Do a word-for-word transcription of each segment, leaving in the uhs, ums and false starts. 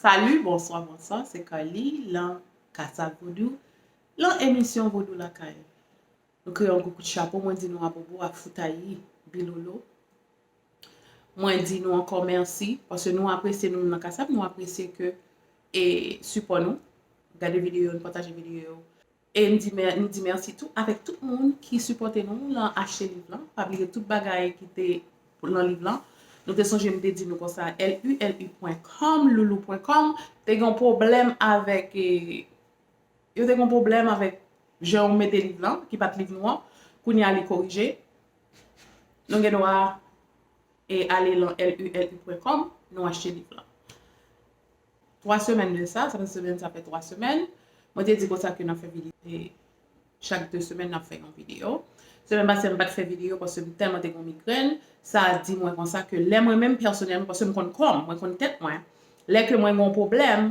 Salut, bonsoir, bonsoir, c'est Carly, lan Kasa Vodou, lan emisyon Vodou Lakay. Nou kreye yon gwo kout chapo, mwen di nou abobo ak foutayi, bilolo. Mwen di nou ankò mèsi, paske nou apresye nou menm nan Kasa, nou apresye ke e sipò nou. Gade videyo yo, nou pataje videyo yo. E m di, mè- m di mèsi tou avèk tout moun ki sipòte nou lan achte liv lan. Pa bliye tout bagay ki te lan liv lan. Nou te sonje m te di nou konsa, L U L U pwen kòm, loulou pwen kòm, te gen yon pwoblèm avèk, e, yo te gen yon pwoblèm avèk jan yo mete liv lan, ki pa t liv nou an. Kounye a li korije. Nou gen dwa e ale lan L U L U pwen kòm, nou achte liv lan. Twa semèn de sa, sa fè semèn, sa fè twa semèn, mwen te di konsa ke n ap fè videyo, e chak de semèn n ap fè yon videyo. Semèn pase m pa t fè videyo paske m tèlman te gen migrèn, sa di mwen konsa ke lè mwen menm pèsonèlman, paske m konn kò m, mwen konn tèt mwen, lè ke mwen gen yon pwoblèm,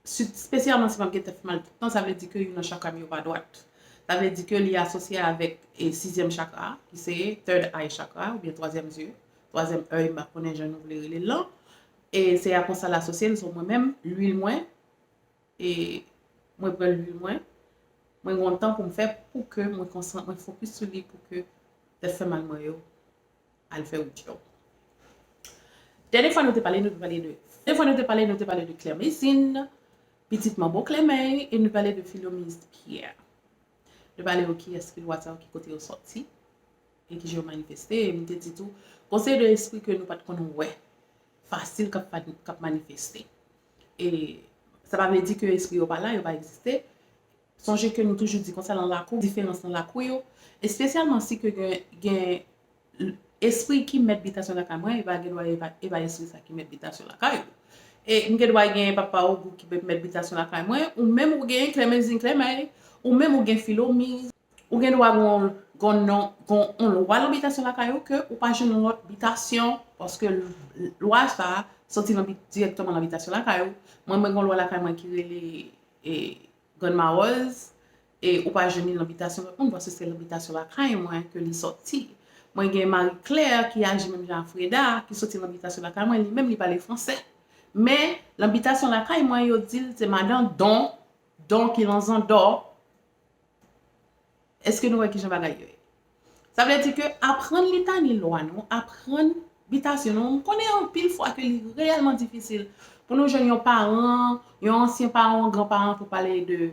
si- espesyalman si m ap gen tèt fè mal tout tan, sa vle di ke youn nan chakra m yo pa dwat. Sa vle di ke li asosye avèk e sizyèm chakra, ki se third eye chakra, oubyen twazyèm zye, twazyèm œil, m pa konnen jan nou vle rele l lan. E se a konsa l asosye l, so mwen menm, lwil mwen, e mwen pran lwil mwen, mwen gen yon tan pou m fè pou ke mwen konsan- mwen fokis sou li pou ke tèt fè mal mwen yo al fè wout yo. Dènye fwa nou te pale, nou te pale de, dènye fwa nou te pale, nou te pale de Klèmezin, pitit manbo Klèmèy, e nou pale de Filomiz Pyè. Nou pale yo kiyès ki lwa sa yo, ki kote yo sòti, e kijan yo manifeste. E m te di tou, gon seri de espri ke nou pa t konn wè fasil k ap, k ap manifeste. E sa pa vle di ke espri yo pa la, yo pa egziste. Sonje ke nou toujou di konsa lan lakou, diferans lan lakou yo, espesyalman si ke gen, gen espri ki mèt bitasyon lakay mwen, e pa gen dwa e pa, e pa espri sa ki mèt bitasyon lakay ou. E m gen dwa gen papa ogou ki mèt bitasyon lakay mwen, ou menm ou gen Klèmezin Klèmèy, ou menm ou gen Filomiz, ou gen dwa gon, gon non, gon on lwa lan bitasyon lakay ou ke ou pa jwenn lòt bitasyon, paske l- lwa sa a sòti lan bi- dirèkteman lan bitasyon lakay ou. Mwen, mwen gon lwa lakay mwen ki rele, e, Grann Mawòz, e ou pa jwenn li lan bitasyon lòt moun, paske se lan bitasyon lakay mwen ke li sòti. Mwen gen Marie Claire ki aji menm jan a Freda, ki sòti lan bitasyon lakay mwen, li menm li pale fransè. Men, lan bitasyon lakay mwen, yo di l se madan Don, Don ki lan zandò. Èske nou wè kijan bagay yo ye? Sa vle di ke aprann litani lwa nou, aprann bitasyon nou, m konnen anpil fwa ke li reyèlman difisil pou nou jwenn yon paran, yon ansyen paran, yon gran paran pou pale de,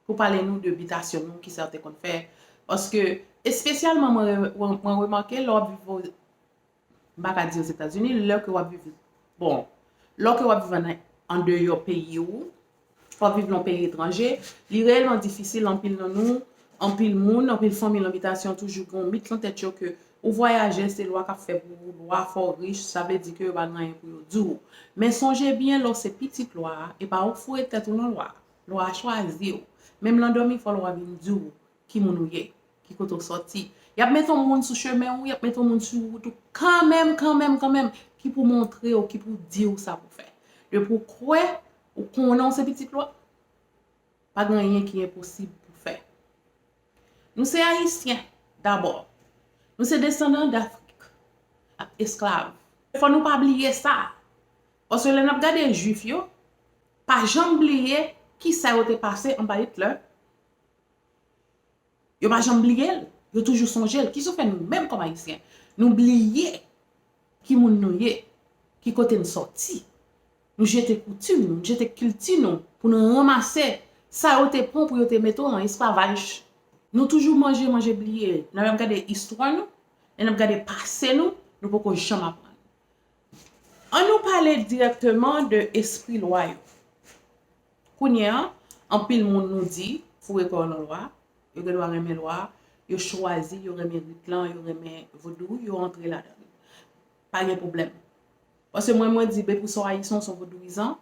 pou pale nou de bitasyon nou, kisa yo te konn fè. Paske, espesyalman, mwen re- mwen remake lè w ap viv o- m pa ka di Ozetazini, lè ke w ap viv, bon, lè ke w ap viv an, andeyò peyi w, w ap viv nan peyi etranje, li reyèlman difisil, anpil nan nou, anpil moun, anpil fanmi lan bitasyon toujou gen yon mit lan tèt yo ke ou vwayaje, se lwa k ap fè pou ou, lwa fè w rich, sa vle di ke yo pa gen anyen pou yo di w. Men sonje byen, lè w se pitit lwa a, e pa ou k foure tèt ou nan lwa a. Lwa a chwazi w. Menm lan dòmi, fò lwa vin di w ki moun ou ye, ki kote w sòti. Y ap mete yon moun sou chemen ou, y ap mete yon moun sou wout ou, kanmenm, kanmenm, kanmenm, ki pou montre w, ki pou di w sa pou fè. Depi w kwè, ou konnen w se pitit lwa, pa gen anyen ki enposib pou fè. Nou se Ayisyen, dabò. Nou se desandan Dafrik ak esklav. Fò nou pa bliye sa. Paske lè n ap gade Jwif yo, pa janm bliye kisa yo te pase anba Itlè. Yo pa janm bliye l. Yo toujou sonje l. Kisa w fè nou menm kòm Ayisyen? Nou bliye ki moun nou ye, ki kote n sòti. Nou jete koutim nou, nou jete kilti nou pou nou ranmase sa yo te pran pou yo te mete w nan esklavaj. Nou toujou manje, manje bliye. Lè n ap gade istwa nou, lè n ap gade pase nou, nou poko janm aprann. Ann nou pale dirèkteman de espri lwa yo. Kounye a, anpil moun nou di, foure kò yo nan lwa, yo gen dwa renmen lwa, yo chwazi, yo renmen rit lan, yo renmen vodou, yo antre ladan l. Pa gen pwoblèm. Paske mwen, mwen di, depi w se yon Ayisyen, w se yon vodouyizan,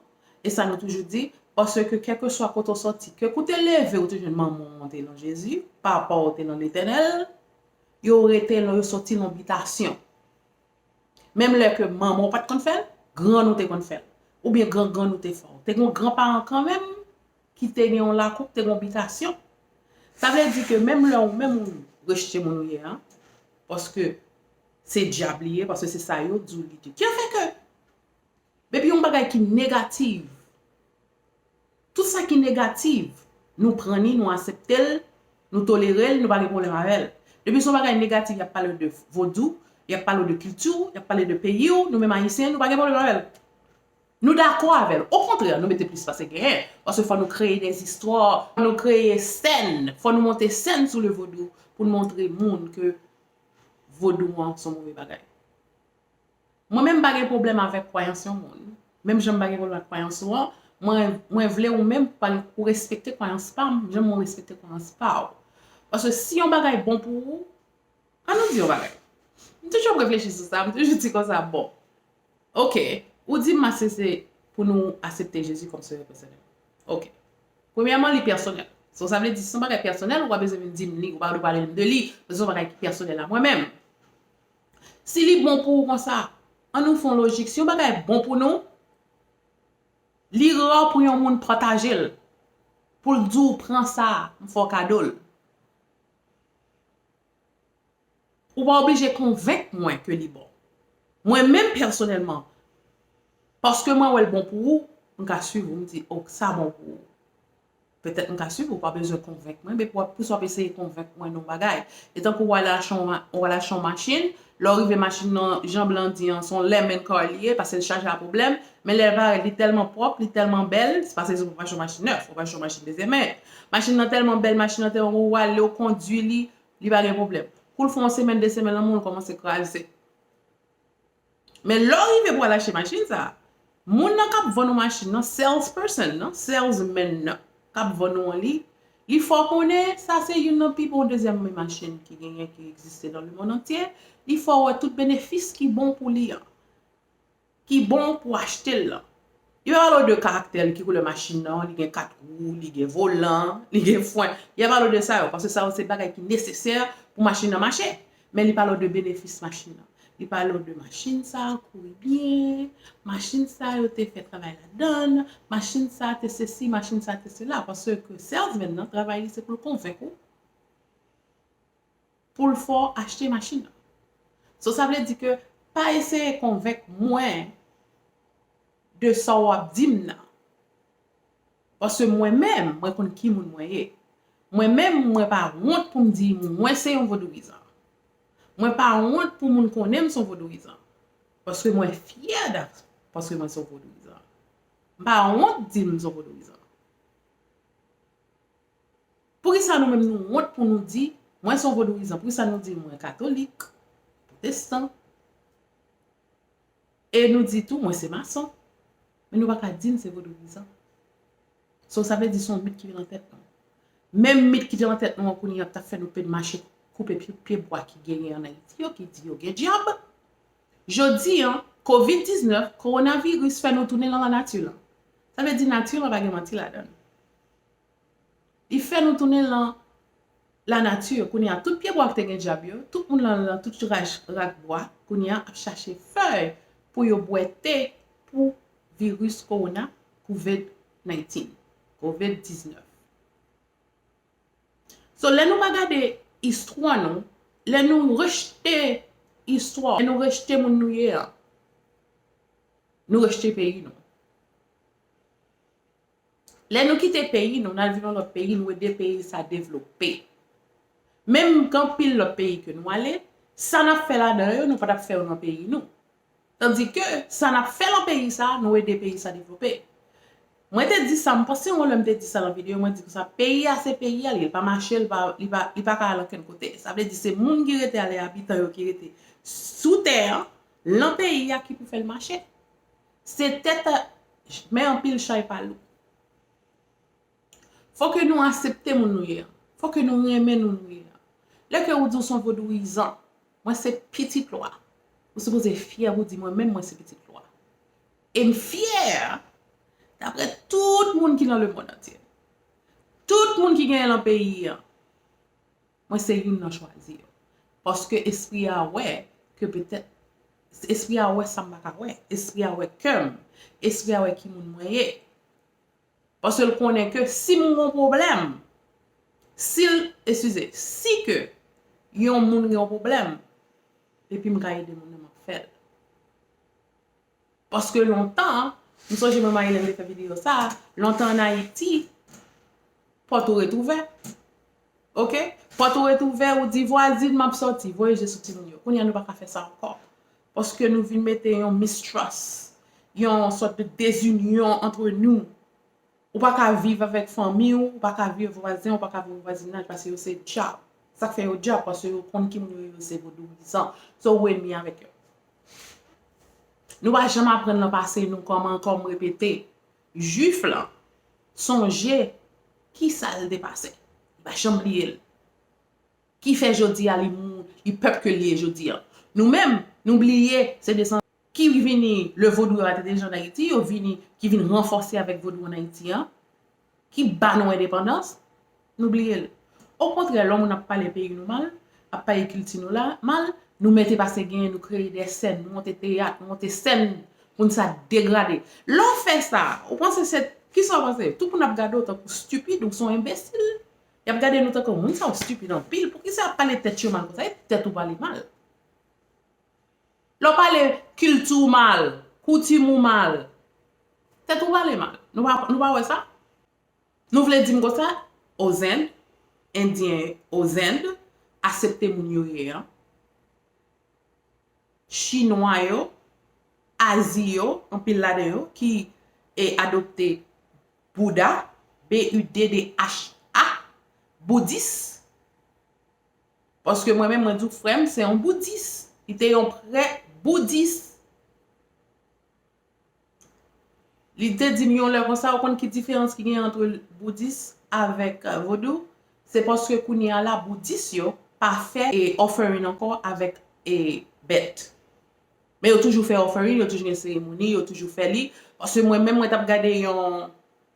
e sa nou toujou di, paske kèlkeswa kote w sòti, ke kou te leve, ou te jwenn manman w te nan Jezi, papa w te nan Letènèl, yo rete lan, yo sòti lan bitasyon. Menm lè ke manman w pa t konn fè l, grann ou te konn fè l. Oubyen gran grann ou te fè w. Te gen yon gran paran kanmenm ki te gen yon lakou, ki te gen yon bitasyon. Sa vle di ke menm lè ou menm ou rejte moun ou ye a, paske se dyab li ye, paske se sa yo di w li te. Ki fè ke Depi yon bagay ki negatif, tout sa ki negatif, nou pran li, nou aksepte l, nou tolere l, nou pa gen pwoblèm avè l. Depi se yon bagay negatif, y ap pale w de vodou, y ap pale w de kilti w, y ap pale de peyi w, nou menm Ayisyen, nou pa gen pwoblèm avè l. Nou dakò avè l. Okontrè, nou mete plis pase genyen. Paske fò nou kreye de zistwa, fò nou kreye sèn, fò nou monte sèn sou le vodou pou n montre moun ke vodou an se yon move bagay. Mwen menm m pa gen pwoblèm avèk kwayans yon moun. Menm jan m pa gen pwoblèm ak kwayans ou an, mwen, mwen vle ou menm pou pa gen, pou respekte kwayans pa m, jan mwen respekte kwayans pa w. Paske si yon bagay bon pou ou, an nou di yon bagay. M toujou ap reflechi sou sa, m toujou di konsa, bon, oke, ou di m mache se pou nou aksepte Jezi kòm sovè pèsonèl. Oke. Premyèman, li pèsonèl. So, sa vle di, si se yon bagay pèsonèl, ou pa bezwen vin di m li, ou pa dwe pale m de li, paske se yon bagay ki pèsonèl a mwen menm. Si li bon pou ou konsa, an nou fè yon lojik. Si yon bagay bon pou nou, li ra pou yon moun pataje l, pou l di w, "Pran sa, m fè w kado l." Ou pa oblije konvenk mwen ke li bon. Mwen menm pèsonèlman, paske mwen wè l bon pou ou, m ka swiv ou, m di, "Oh, sa bon pou ou." Petèt m ka swiv ou, pa bezwen konvenk mwen, men pou, pou sa w ap eseye konvenk mwen nan yon bagay. E tankou w al achte yon ma-, w al achte yon machin, lè w rive machin nan, jan blan di an, se yon lemon car li ye, paske l chaje a pwoblèm, men lè l parèt, li tèlman pwòp, li tèlman bèl, se pa sezon pou w achte yon machin nèf, ou pa achte yon machin dezyèm men. Machin nan tèlman bèl, machin nan tèlman bon, ou ale, ou kondui li, li pa gen pwoblèm. Kou l fè yon semèn, de semèn, lanmou l kòmanse kraze. Men lè w rive pou w al achte machin sa, moun nan k ap vann ou machin nan, salesperson nan, salesman nan, k ap vann ou an li, li fè w konnen sa se youn nan pi bon dezyèm men machin ki genyen, ki egziste nan lemonn antye. Li fè w wè tout benefis ki bon pou li an, ki bon pou achte l lan. Li pa pale w de karaktè l, ki koulè machin nan, li gen kat wou, li gen volan, li gen fren. Li pa pale w de sa yo, paske sa yo se bagay ki nesesè pou machin nan mache. Men li pale w de benefis machin nan. Li pale w de machin sa a kouri byen, machin sa a yo te fè travay ladan l, machin sa a te sesi, machin sa a te sela. Paske salesman nan, travay li se pou l konvenk ou, pou l fè w achte machin nan. So, sa vle di ke pa eseye konvenk mwen de sa w ap di m nan. Paske mwen menm, mwen konn ki moun mwen ye. Mwen menm, mwen pa wont pou m di mwen se yon vodouyizan. Mwen pa wont pou moun konnen m se yon vodouyizan. Paske mwen fyè da, paske mwen se yon vodouyizan. M pa wont di m se yon vodouyizan. Poukisa nou menm nou wont pou nou di, mwen se yon vodouyizan? Poukisa nou di mwen katolik, pwotestan? E nou di tou, mwen se mason. Men nou pa ka di n se vodouyizan. So, sa vle di se yon mit ki vin nan tèt nou. Menm mit ki te nan tèt nou an kounye a t ap fè nou pè mache koupe pye, pye bwa ki genyen ann Ayiti yo, ki di yo gen dyab. Jodi an, kovid diznèf, kowonaviris fè nou tounen nan lanati lan. Sa vle di nati lan pa gen manti ladan l. Li fè nou tounen lan lanati. Kounye a, tout pye bwa ki te gen dyab yo, tout moun lan, lan tout raj, rak bwa, kounye a ap chache fèy pou yo bwè te pou viris kowona, kovid nineteen, kovid diznèf. So, lè nou pa gade istwa nou, lè nou rejte istwa, lè nou rejte moun nou ye a, nou rejte peyi nou. Lè nou kite peyi nou, n al viv nan lòt peyi, nou ede peyi sa devlope. Menm gen anpil lòt peyi ke nou ale, sa n ap fè ladan yo, nou pa t ap fè yo nan peyi nou. Tandike, sa n ap fè nan peyi sa, nou ede peyi sa devlope. Mwen te di sa, m panse yon lè m te di sa nan videyo, mwen di konsa, peyi a se peyi a, li pa mache, li pa, li pa, li pa ka al ankenn kote. Sa vle di se moun ki rete a, lè abitan yo ki rete sou tè an, lan peyi a ki pou fè l mache. Se tèt a, men anpil chay pa lou. Fò ke nou aksepte moun nou ye an. Fò ke nou renmen nou nou ye an. Lè ke ou di w se yon vodouyizan, mwen se pitit lwa. Ou sipoze fyè pou di mwen menm mwen se pitit lwa. E m fyè daprè tout moun ki nan lemonn antye. Tout moun ki genyen lan peyi an. Mwen se youn nan chwazi yo. Paske espri a wè ke petèt, espri a wè sa m pa ka wè. Espri a wè kè m. Espri a wè ki moun mwen ye. Paske l konnen ke si m gen yon pwoblèm, si l, eskize, si ke yon moun gen yon pwoblèm, epi m ka ede moun nan, m ap fè l. Paske lontan, m sonje mwen Marilyn te fè videyo sa, lontan ann Ayiti, pòt ou ret ouvè. Oke? Pòt ou ret ouvè, ou di vwazin, "M ap sòti," voye je sou timoun yo. Kounye a nou pa ka fè sa ankò. Paske nou vin mete yon mistrust, yon sòt de dezinyon antre nou. Ou pa ka viv avèk fanmi w, ou pa ka viv vwazen, ou pa ka viv vwazinaj, paske yo se dyab. Sa k fè yo dyab, paske yo konn ki moun yo ye, yo se vodouyizan. So, ou enmi avèk yo. Nou pa janm aprann nan pase nou kòman ankò, m repete. Jwif lan, sonje kisa l te pase. Li pa janm bliye l. Ki fè jodi a li moun, li pèp ke l ye jodi a. Nou menm, nou bliye, se desandan ki vini, le vodou yo a te deja ann Ayiti, yo vini, ki vin ranfòse avèk vodou ann Ayiti an, ki ba nou endepandans, nou bliye l. Okontrè, lè yon moun ap pale peyi nou mal, ap pale kilti nou la mal, nou mete pase genyen, nou kreye de sèn, nou monte teyat, nou monte sèn pou n sa degrade. Lè w fè sa, ou panse se, kisa w panse? Tout moun ap gade w tankou stipid, ou se yon enbesil. Y ap gade nou tankou moun sa yo stipid anpil. Poukisa y ap pale tèt yo mal konsa? E tèt ou pale mal. Lè w pale kilti w mal, koutim ou mal, tèt ou pale mal. Nou pa, nou pa wè sa? Nou vle di m konsa, Ozend, Endyen Ozend, asepte moun yo ye an. Chinwa yo, Azi yo, anpil ladan yo, ki e adopte Bouda, B U D D H A, boudis. Paske mwen menm, mwen di w, frè m se yon boudis. Li te yon prè boudis. Li te di m yon lè konsa, ou konn ki diferans ki genyen ant boudis avèk, eh, vodou? Se paske kounye a la, boudis yo pa fè, eh, offering ankò avèk, eh, bèt. Men yo toujou fè offering, yo toujou gen seremoni, yo toujou fè li. Paske mwen menm, mwen t ap gade yon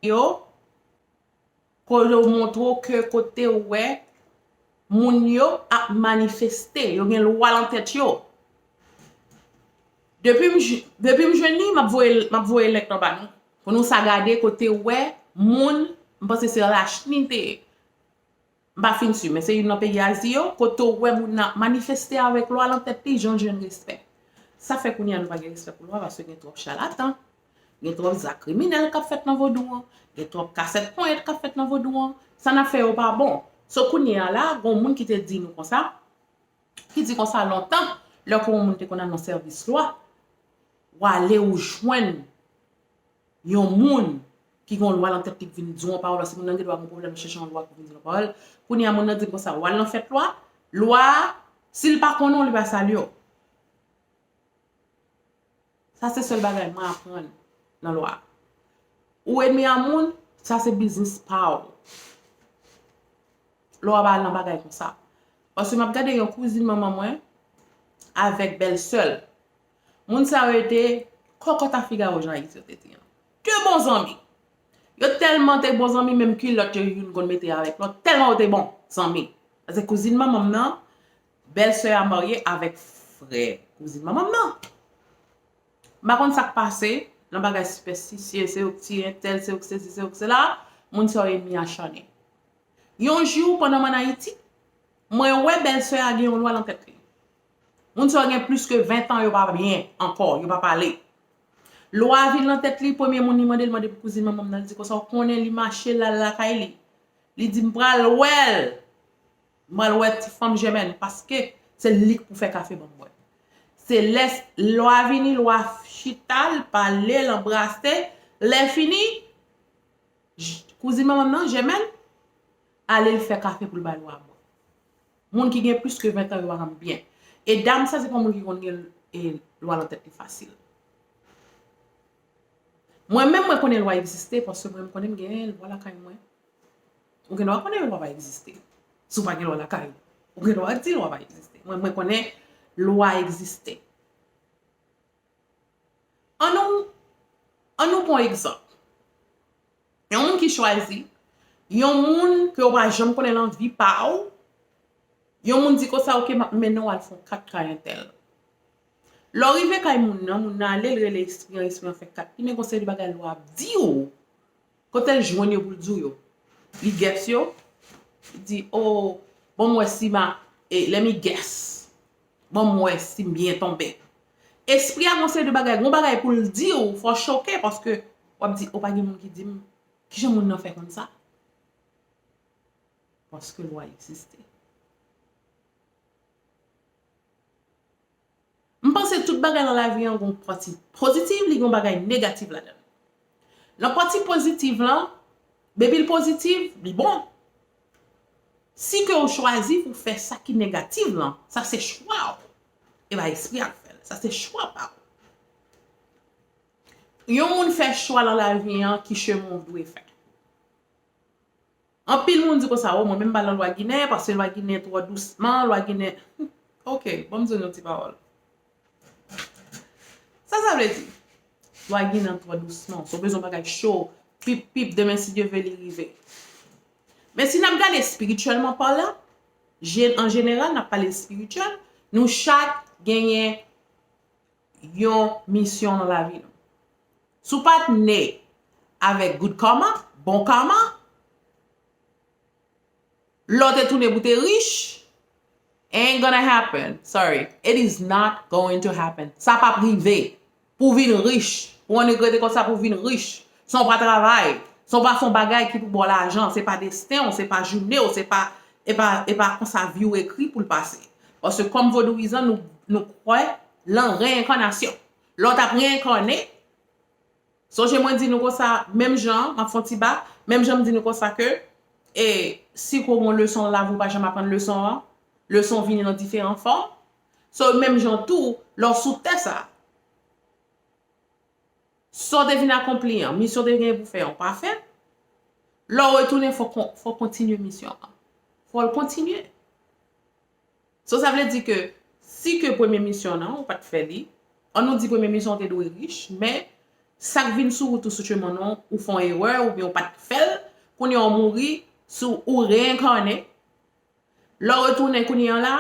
yo, kote yo montre w ke kote w wè moun yo ap manifeste, yo gen lwa lan tèt yo. Depi m, depi m jwenn li, m ap voye, m ap voye link lan ba nou. Pou nou sa gade kote w wè moun, m panse se Lachni te ye. M pa fin si, men se youn nan peyi Azi yo, kote w wè moun nan ap manifeste avèk lwa lan tèt li, jan l jwenn respè. Sa fè kounye a nou pa gen respè pou lwa, paske gen twòp chalatan, gen twòp zak kriminèl k ap fèt nan vodou an, gen twòp kasèt ponyèt k ap fèt nan vodou an. Sa n ap fè yo pa bon. So, kounye a la, gon moun ki te di nou konsa, ki di konsa lontan, lè ke yon moun te konn al nan sèvis lwa, w ale ou jwenn yon moun ki gen yon lwa lan tèt li k vin di w yon pawòl, paske moun nan gendwa gen yon pwoblèm, l chèche yon lwa pou vin di l yon pawòl. Kounye a, moun nan di l konsa, w al nan fèt lwa, lwa a, si l pa konnen w, li pa salye w. Sa se sèl bagay mwen aprann nan lwa a. Ou enmi a moun, sa se biznis pa w. Lwa a pa al nan bagay konsa. Paske m ap gade yon kouzin manman mwen avèk bèlsè l. Moun sa yo te kòkòt a Figaro, jan Ayisyen te di an. De bon zanmi. Yo tèlman te bon zanmi, menm kilòt yo youn konn mete avèk lòt, tèlman yo te bon zanmi. Paske kouzin manman m nan, bèlsè a marye avèk frè kouzin manman m nan. M pa konn sa k pase, nan bagay sipèstisye, se yo k tiye entèl, se yo k sesi, se yo k sela, moun sa yo enmi acharne. Yon jou, pandan m ann Ayiti, mwen wè bèlsè a gen yon lwa lan tèt li. Moun sa yo gen plis ke ven tan, yo pa byen ankò, yo pa pale. Lwa a vin lan tèt li, premye moun li mande, li mande pou kouzin manman m nan, li di konsa, ou konnen li mache, l al lakay li. Li di, m pral wè l. M pral wè ti fanm Jèmèn, paske se li k pou fè kafe ban m bwè. Se lè lwa vini, lwa chita, l pale, l anbrase. Lè fini, j-, kouzin manman m nan, Jèmèn, ale l fè kafe pou l bay lwa bwè. Moun ki gen plis ke ven tan, yo pa janm byen. E dam sa, se pa moun ki konn gen, e, lwa lan tèt li fasil. Mwen menm, mwen konnen lwa egziste, paske mwen, m konnen m gen lwa lakay mwen. Ou gen dwa konnen lwa pa egziste. Si w pa gen lwa lakay ou, ou gen dwa di lwa pa egziste. Mwen, mwen konnen lwa egziste. Ann nou, ann nou pran egzanp. Yon moun ki chwazi, yon moun ke w pa janm konnen lan vi pa w, yon moun di konsa, oke, m ap mennen w al fè yon kat kay entèl. Lè w rive kay moun nan, moun nan ale, l rele espri an, espri an fè kat li, men gon seri de bagay lwa ap di w. Kote l jwenn yo pou l di w yo? Li guess yo, li di, o, bon, m wè si ma, e, let me guess. Bon, m wè si m byen tonbe. Espri a gon seri de bagay, gon bagay pou l di w, fò w choke, paske w ap di, o, pa gen moun ki di m, kijan moun nan fè konn sa? Paske lwa egziste. M panse tout bagay nan lavi an gon pati pozitiv, li gon bagay negatif ladan l. Nan pati pozitiv lan, depi l pozitiv, li bon. Si ke w chwazi pou fè sa ki negatif lan, sa se chwa w. E pa espri a k fè l. Sa se chwa pa w. Yon moun fè chwa nan lavi an ki chemen w dwe fè. Anpil moun di konsa, o, mwen menm m pa nan lwa ginen, paske lwa ginen twò dousman, lwa ginen. Ok, ban m di w yon ti pawòl. Sa sa vle di? Lwa ginen twò dousman, si w bezwen bagay cho, pip, pip, demen si Dye vle li rive. Men si n ap gade espirityèlman palan, je-, an jeneral, n ap pale espirityèl, nou chak genyen yon misyon nan lavi nou. Si w pa t ne avèk good karma, bon karma, lè w te tounen pou te rich, ain't gonna happen. Sorry. It is not going to happen. Sa p ap rive. Pou w vin rich. Pou w annik rete konsa pou w vin rich. San w pa travay. San w pa fè yon bagay ki pou ba w lajan. Se pa desten w, se pa jounen w, se pa, e pa, e pa konsa vi w ekri pou l pase. Paske kòm vodouyizan, nou, nou kwè lan reyenkanasyon. Lè w t ap reyenkane, sonje mwen di nou konsa, menm jan, m ap fè yon ti ba, menm jan m di nou konsa ke, e, si ke w gon leson nan lavi w pa janm aprann leson an, leson vini nan diferan fòm. So, menm jan tou, lè w sou tè sa, sa w te vin akonpli an, misyon w te gen pou fè an, w pa fè l. Lè w retounen, fò w kon-, fò w kontinye misyon an. Fò l kontinye. So, sa vle di ke si ke premye misyon an, ou pa t fè li, an nou di premye misyon an te dwe rich, men sa k vin sou wout ou sou chemen an, ou fè yon erè, oubyen ou pa t fè l, kounye a w mouri, si w reyenkane, lè w retounen kounye a la,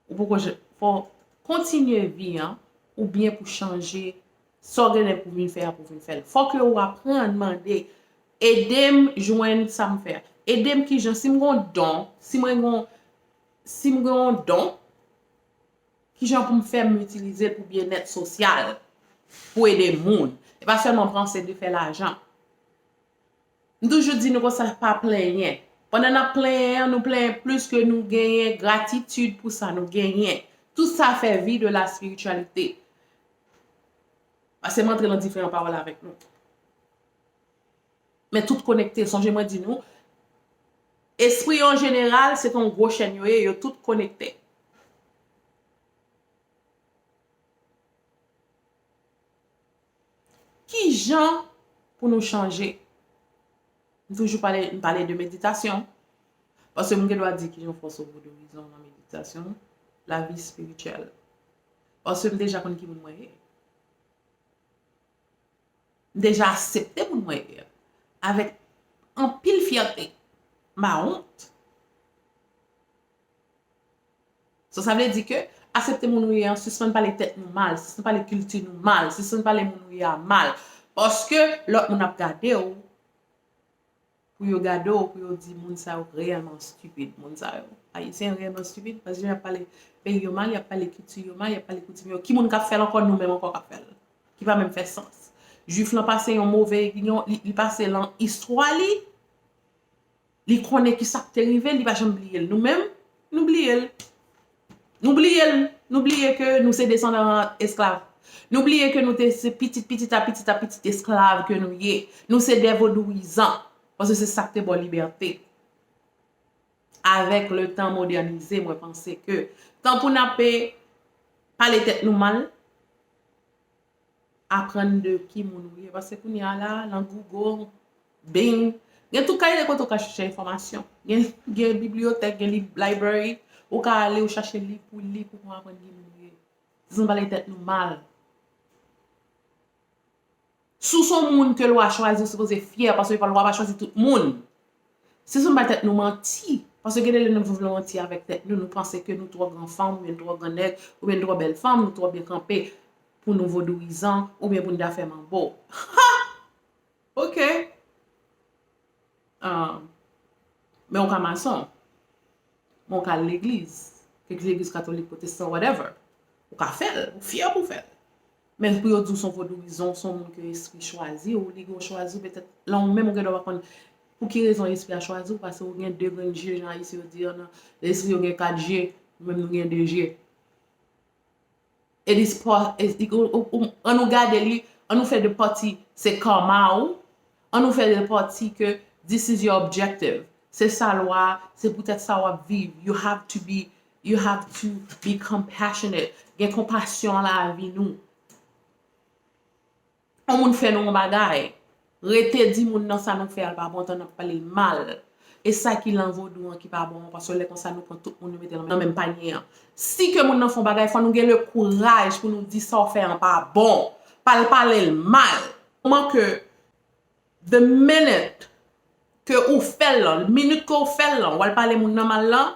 ou poko jan-, fò w kontinye vi an, oubyen pou chanje sa w genlè pou vin fè a pou vin fè l. Fò ke w aprann mande, ede m jwenn sa m fè a. Ede m kijan, si m gon don, si mwen gon, si m gon don, kijan pou m fè m itilize l pou byennèt sosyal, pou ede moun. E pa sèlman panse de fè lajan. M toujou di nou konsa, pa plenyen. Pandan n ap plenyen an, nou plenyen plis ke nou genyen gratitid pou sa nou genyen. Tout sa fè vi de la spiritualité. Pase m antre nan diferan pawòl avèk nou. Men tout konekte. Sonje mwen di nou, espri yo an jeneral, se te yon gwo chèn yo ye, yo tout konekte. Kijan pou nou chanje? M toujou pale, m pale de meditasyon. Paske moun gen dwa di kijan fòs ou vodouyizan nan meditasyon, lavi espirityèl. Paske m deja konn ki moun mwen ye. M deja aksepte moun mwen ye. Avèk anpil fyète. M pa wont. So, sa vle di ke aksepte moun ou ye an, sispann pale tèt nou mal, sispann pale kilti nou mal, sispann pale moun ou ye a mal. Paske lòt moun ap gade w, pou yo gade w, pou yo di moun sa yo reyèlman stupid, moun sa yo. Ayisyen reyèlman stupid, paske y ap pale peyi yo mal, y ap pale kilti yo mal, y ap pale koutim yo. Ki moun k ap fè l ankò, nou menm ankò k ap fè l? Ki pa menm fè sans. Jwif lan pase yon move, li, li pase lan istwa li, Li konnen ki sa k te rive l, li pa janm bliye l. Nou menm, nou bliye l. Nou bliye l. Nou bliye ke nou se desandan esklav. Nou bliye ke nou te se pitit, pitit a pitit a pitit esklav ke nou ye. Nou se de vodouyizan. Paske se sa k te ba w libète. Avèk letan modènize, mwen panse ke tan pou n ape pale tèt nou mal, aprann de ki moun ou ye. Paske kounye a la, nan Google, Bing, gen tout kalite kote ou ka chèche enfòmasyon. Gen, gen bibliyotèk, gen li-, library, ou ka ale, ou chache liv pou li, pou konn aprann ki moun ou ye. Sispann pale tèt nou mal. Si w se yon moun ke lwa chwazi, ou sipoze fyè, paske lwa pa chwazi tout moun. Sispann bay tèt nou manti. Paske gen de lè nou vle manti avèk tèt nou, nou panse ke nou twò gran fanm, oubyen twò gran nèg, oubyen twò bèl fanm, nou twò byen kanpe pou nou vodouyizan, oubyen pou nou ta fè manbo. Ha! Ok. Ah, men w ka mason. Men w ka al legliz. Kèk legliz katolik, pwotestan, whatever. Ou ka fè l, ou fyè pou w fè l. Men pou yo di w se yon vodouyizan, se yon moun ke espri chwazi, ou li gen chwazi, petèt, lan ou menm ou gen dwa pa konn pou ki rezon espri a chwazi w, paske ou gen de grenn je, jan Ayisyen yo di an, nan lespri yo gen kat je, nou menm nou gen de je. It is po-, is, it, ou, ou, ou, an nou gade li, an nou fè de pati, se karma ou, an nou fè de pati ke this is your objective. Se sa lwa, se poutèt sa w ap viv. You have to be, you have to be compassionate. Gen konpasyon an lavi nou. Yon moun fè nou yon bagay, rete di moun nan sa nou fè a l pa bon, tan n ap pale l mal. E sa ki lan vodou an ki pa bon an, paske lè konsa nou pran tout moun nou mete nan menm panye an. Si ke moun nan fè yon bagay, fò nou gen le kouraj pou nou di sa w fè an pa bon. Pa l pale l mal. Kòman ke the minute ke ou fè l lan, minit ke ou fè l lan, w al pale moun nan mal lan,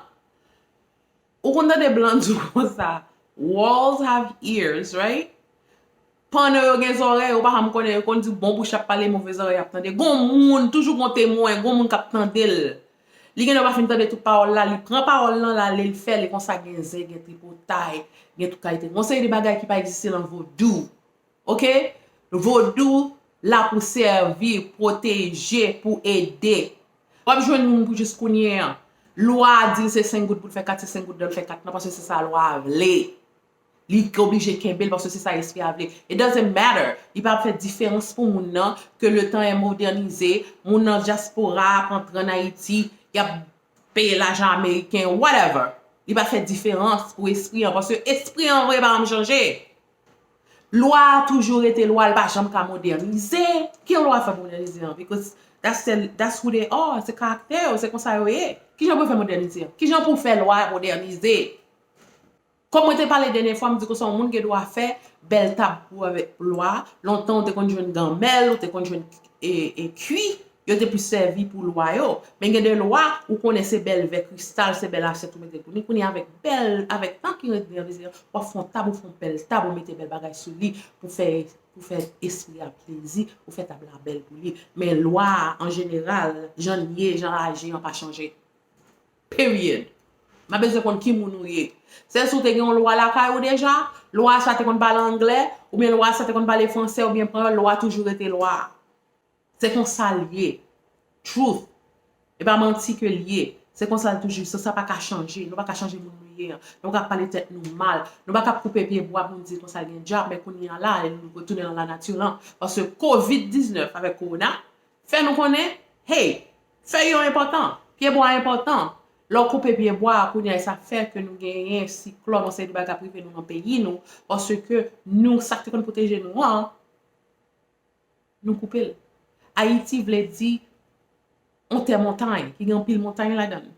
ou konn tande blan di w konsa, walls have ears, right? Pandan yo gen zòrèy, ou pa janm konnen, yo konn di w bon bouch ap pale, move zòrèy ap tande. Gon moun, toujou gon temwen, gon moun k ap tande l. Li gen dwa pa fin tande tout pawòl la, li pran pawòl lan, l ale, l fè l, e konsa gen zen, gen tripotay, gen tout kalite. Gon seri de bagay ki pa egziste lan vodou. Oke? Vodou la pou sèvi, pwoteje, pou ede. W ap jwenn moun pou jis kounye an. Lwa a di l se senk goud pou l fè kat, se senk goud pou l fè kat nan, paske se sa lwa a vle. Li oblije kenbe l paske se sa espri a vle. It doesn't matter. Li pa ap fè diferans pou moun nan ke le temps est modernisé, moun nan dyaspora ap antre ann Ayiti, y ap peye lajan ameriken, whatever. Li pa fè diferans pou espri an, paske espri an vre pa janm chanje. Lwa a toujou rete lwa, l pa janm ka modènize. Ki lwa fè modènize an? Because that's the, that's who they are, se karaktè yo, se konsa yo ye. Kijan pou fè modènize an? Kijan pou fè lwa a modènize? Kòm mwen te pale dènye fwa, m di konsa yon moun gen dwa fè bèl tab pou avèk lwa. Lontan, ou te konn jwenn ganmèl, ou te konn jwenn e, e, kwi, yo te plis sèvi pou lwa yo. Men gen de lwa, ou konnen se bèl vè kristal, se bèl asyèt ou mete pou li. Kounye a avèk bèl, avèk tan ki rete nan vizye, w ap fè yon tab, ou fè yon bèl tab, ou mete bèl bagay sou li pou fè, pou fè espri a plezi, ou fè tab la bèl pou li. Men lwa a, an jeneral, jan l ye, jan l aji an pa chanje. Period. M pa bezwen konn ki moun ou ye. Se si w te gen yon lwa lakay ou deja, lwa sa te konn pale anglè, oubyen lwa sa te konn pale fransè oubyen panyòl, lwa toujou rete lwa. Se konsa l ye. Truth. E pa manti ke l ye. Se konsa l toujou ye. Sa pa ka chanje. Nou pa ka chanje moun nou ye an. Nou pa ka pale tèt nou mal. Nou pa ka koupe pye bwa pou nou di konsa l gen dyab, men kounye a la, nou retounen nan lanati lan. Paske kovid diznèf avèk kowona, fè nou konnen, hey, fèy yo enpòtan, pyebwa enpòtan. Lè w koupe pyebwa a, kounye a, sa fè ke nou genyen siklòn, yon seri de bagay k ap rive nou nan peyi nou, paske nou, sa k te konn pwoteje nou an, nou koupe l. Ayiti vle di yon tè montay, ki gen anpil montay ladan l.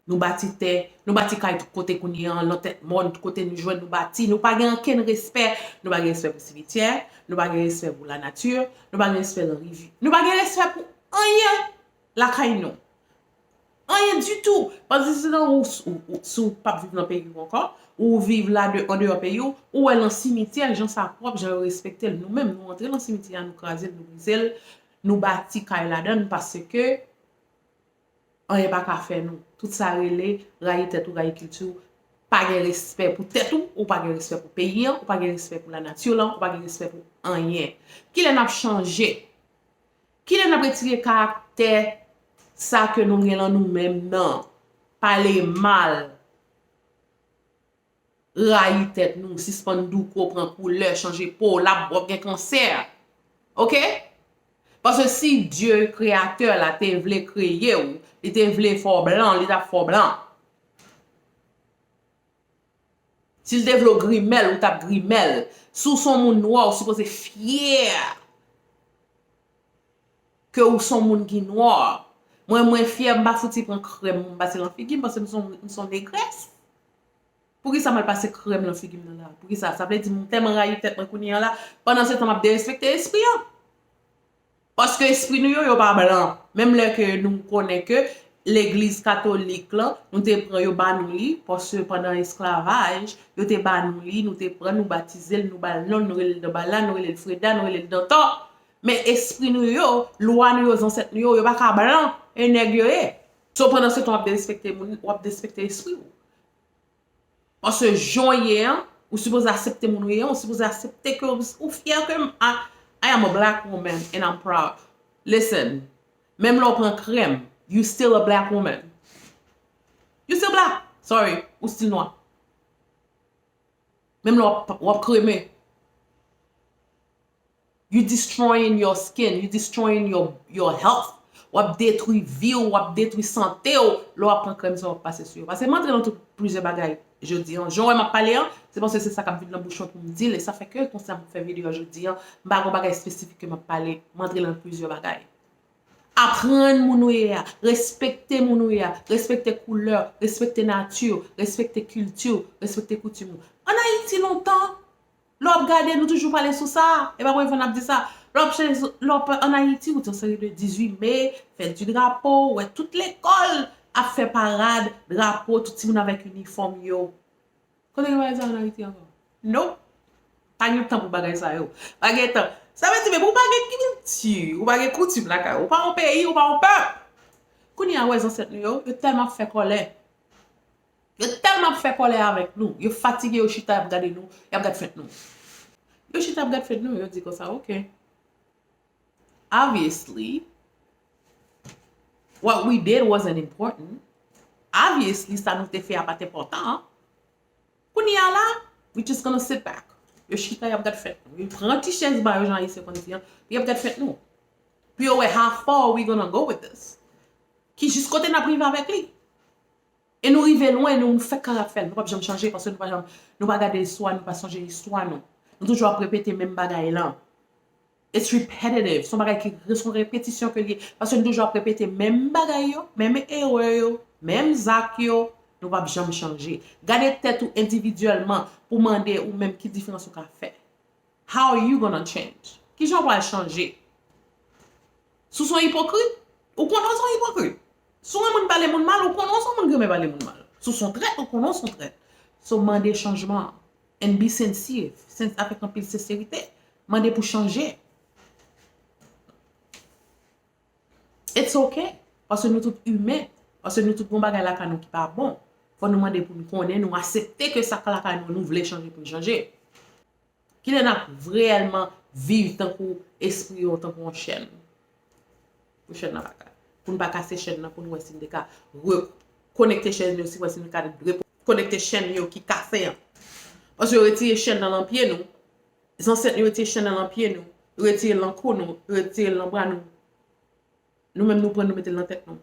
Nou bati tè, nou bati kay tout kote kounye an, nan tèt mòn, tout kote nou jwenn, nou bati. Nou pa gen okenn respè. Nou pa gen respè pou simityè, nou pa gen respè pou lanati, nou pa gen respè nan rivi. Nou pa gen respè pou anyen lakay nou. Anyen ditou. Paske si nan ou, ou, ou, si w p ap viv nan peyi w ankò, ou viv la de, andeyò peyi w, ou wè nan simityè, jan sa pwòp, jan yo respekte l. Nou menm, nou antre nan simityè a, nou kraze l, nou brize l, nou bati kay ladan l, paske anyen pa ka fè nou. Tout sa rele rayi tèt ou, rayi kilti w. Pa gen respè pou tèt ou, ou pa gen respè pou peyi an, ou pa gen respè pou lanati lan, ou pa gen respè pou anyen. Kilè n ap chanje? Kilè n ap retire karaktè sa ke nou gen lan nou menm nan? Pale mal, rayi tèt nou, sispann douko, pran koulè, chanje po, l ap, w ap gen kansè. Oke? Paske si Dye kreyatè la te vle kreye w, li te vle fè w blan, li t ap fè w blan. Si l te vle w grimèl, ou t ap grimèl. Si w se yon moun nwa, ou sipoze fyè ke ou se yon moun ki nwa. Mwen, mwen fyè, m pa fouti pran krèm, m pase lan figi m, paske m se yon, m se yon negrès. Poukisa m al pase krèm lan figi m nan la? Poukisa? Sa vle di m tèlman rayi tèt mwen kounye an la, pandan se tan m ap derespekte espri an. Paske espri nou yo, yo pa blan. Menm lè ke nou konnen ke legliz katolik lan, nou te pran yo ba nou li, paske pandan esklavaj, yo te ba nou li, nou te pran, nou batize l, nou ba l non, nou rele l Danbala, nou rele l Freda, nou rele l Dantò. Men espri nou yo, lwa nou yo, zansèt nou yo, yo pa ka blan, e nèg yo ye. So, pandan se tan w ap derespekte moun, w ap derespekte espri w. Paske jan w ye an, Ou sipoze aksepte moun ou ye, ou sipoze aksepte ke ou, ou fyè ke m, I, I am a black woman and I'm proud. Listen, menm lè w pran krèm, you still a black woman. You still black. Sorry, ou still nwa. Menm lè w ap, w ap kreme. You destroying your skin, you destroying your, your health. W ap detwi vi w, w ap detwi sante w, lè w ap pran krèm sa w ap pase sou yo. Paske m antre nan tout plizyè bagay jodi an. Jan w wè m ap pale an, se paske se sa k ap vin nan bouch mwen pou m di l, e sa fè ke konsa m fè videyo a jodi an. M pa gon bagay espesifik ke m ap pale, m antre nan plizyè bagay. Aprann moun ou ye a, respekte moun ou ye a, respekte koulè, respekte nati, respekte kilti, respekte koutim ou. Ann Ayiti lontan, lè w ap gade, nou toujou pale sou sa, e pa premye fwa n ap di sa. Lè w ap chanje, lè w ap ann Ayiti, ou te yon seri de dizuit me, fèt di drapo, ou wè tout lekòl ap fè parad, drapo, tout timoun avèk inifòm yo. Kote gen bagay sa ann Ayiti ankò? Nope. Pa gen tan pou bagay sa yo. Pa gen tan. Sa vle di, men ou pa gen kilti, ou pa gen koutim lakay ou, ou pa yon peyi, ou pa yon pèp. Kounye a, wè zansèt nou yo, yo tèlman ap fè kòlè. Yo tèlman ap fè kòlè avèk nou, yo fatige, yo chita, y ap gade nou, y ap gad fent nou. Yo chita, y ap gad fent nou, yo di konsa, "Ok. Obviously, what we did wasn't important. Obviously, sa nou te fè a pa t enpòtan." Kounye a la, we just gonna sit back. Yo chita, y ap gad fent nou. Yo pran ti chèz ba yo, jan Ayisyen konn di an, y ap gad fent nou. Pou yo wè how far we gonna go with this. Ki jis kote n ap rive avèk li. E nou rive lwen, nou, nou fèk ka ap fè l. Nou p ap janm chanje, paske nou pa janm, nou pa gade istwa, nou pa sonje istwa nou. Nou toujou ap repete menm bagay lan. It's repetitive. Se yon bagay ki, se yon repetisyon ke l ye. Paske nou toujou ap repete menm bagay yo, menm erè yo, menm zak yo. Nou p ap janm chanje. Gade tèt ou endividyèlman pou mande ou menm ki diferans ou ka fè. How are you gonna change? Kijan w pral chanje? Si w se yon ipokrit, ou konnen w se yon ipokrit. Si w renmen moun pale moun mal, ou konnen w se yon moun ki renmen pale moun mal. Si w se yon trèt, ou konnen w se yon trèt. So, mande chanjman. And be sincere. Sens-, avèk anpil senserite. Mande pou chanje. It's okay. Paske nou tout imen. Paske nou tout gon bagay lakay nou ki pa bon. Fò nou mande pou nou konnen, nou aksepte ke sa k lakay nou, nou vle chanje pou n chanje. Kilè n ap reyèlman viv tankou espri yo, tankou yon chèn? Pou chèn nan pa ka. Pou n pa kase chèn nan, pou n wè si n te ka rekonekte chèn yo, si wè si n ka rekonekte chèn yo ki kase an. Paske yo retire chèn nan nan pye nou. Zansèt nou retire chèn nan nan pye nou. Yo retire l nan kou nou. Yo retire l nan bra nou. Nou menm nou pran, nou mete l nan tèt nou.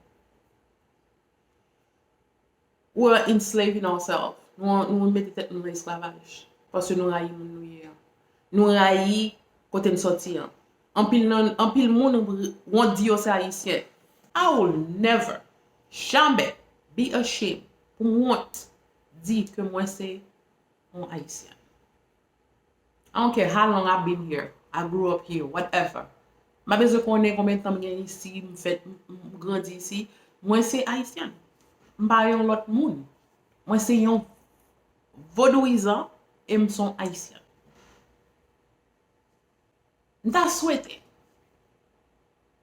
We are enslaving ourselves. Nou, nou mete tèt nou nan esklavaj. Paske nou rayi moun nou ye a. Nou rayi kote n sòti an. Anpil nan, anpil moun wont di yo se Ayisyen. I will never, jamè, be ashamed, pou m wont di ke mwen se yon Ayisyen. I don't care how long I've been here, I grew up here, whatever. M pa bezwen konnen konbyen tan m gen isi, m fèt, m, m grandi isi. Mwen se Ayisyèn. M pa yon lòt moun. Mwen se yon vodouyizan e m se yon Ayisyèn. M ta swete.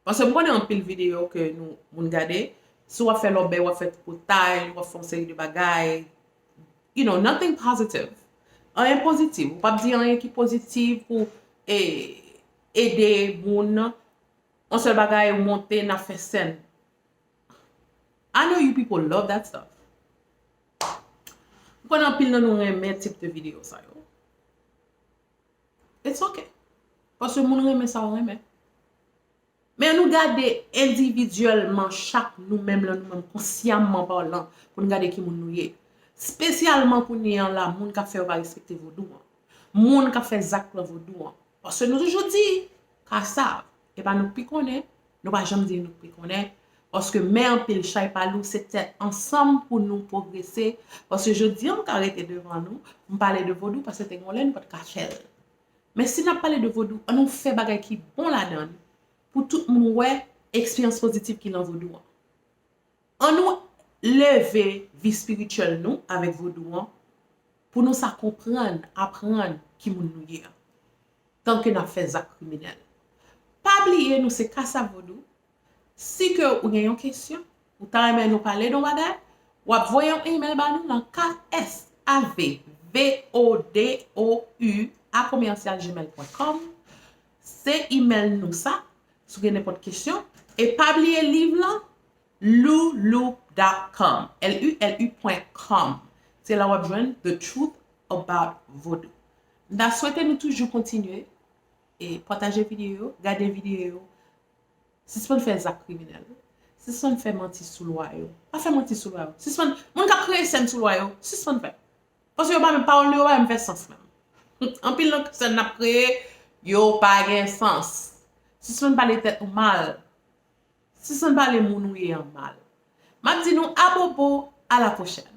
Paske m konnen anpil videyo ke nou, moun gade, si w ap fè lòbèy, w ap fè tripotay, w ap fè yon seri de bagay, you know, nothing positive. Anyen pozitif. Ou p ap di anyen ki pozitif pou, e, ede moun. Yon sèl bagay, ou monte, n ap fè sèn. I know you people love that stuff. M konnen anpil nan nou renmen tip de videyo sa yo. It's okay. Paske moun renmen sa w renmen. Men nou gade endividyèlman chak nou menm lan nou menm konsyaman palan pou n gade ki moun nou ye. Espesyalman kounye an la, moun k ap fè yo pa respekte vodou an. Moun k ap fè zak lan vodou an. Paske nou toujou di, kasav, e pa nou k pi konnen, nou pa janm di nou k pi konnen. Paske men anpil chay pa lou, se tèt ansanm pou nou pwogrese. Paske jodi an m ka rete devan nou, m pale de vodou paske te gen yon lè nou pa t ka fè l. Men si n ap pale de vodou, ann nou fè bagay ki bon ladan l pou tout moun wè eksperyans pozitif ki lan vodou an. Ann nou leve vi espirityèl nou avèk vodou an pou nou sa konprann, aprann ki moun nou ye an, tan ke n ap fè zak kriminèl. Pa bliye nou se Kasav Vodou. Si ke ou gen yon kesyon, ou ta renmen nou pale de yon bagay, w ap voye yon email ba nou nan K S A V V O D O U a commercial gmail point com. Se email nou sa, si w gen nenpòt kesyon. E pa bliye liv lan, lulu dot com, L U L U point com. Se la w ap jwenn The Truth About Vodou. M ta swete nou toujou kontinye e pataje videyo yo, gade videyo yo. Sispann fè zak kriminèl. Sispann fè manti sou lwa yo. Pa fè manti sou lwa yo. Sispann, moun k ap kreye sèn sou lwa yo, sispann fè. Paske yo pa menm, pawòl nou yo pa menm fè sans menm. Anpil nan sèn n ap kreye, yo pa gen sans. Sispann pale tèt ou mal. Sispann pale moun ou ye an mal. M ap di nou abobo, a la pwochèn.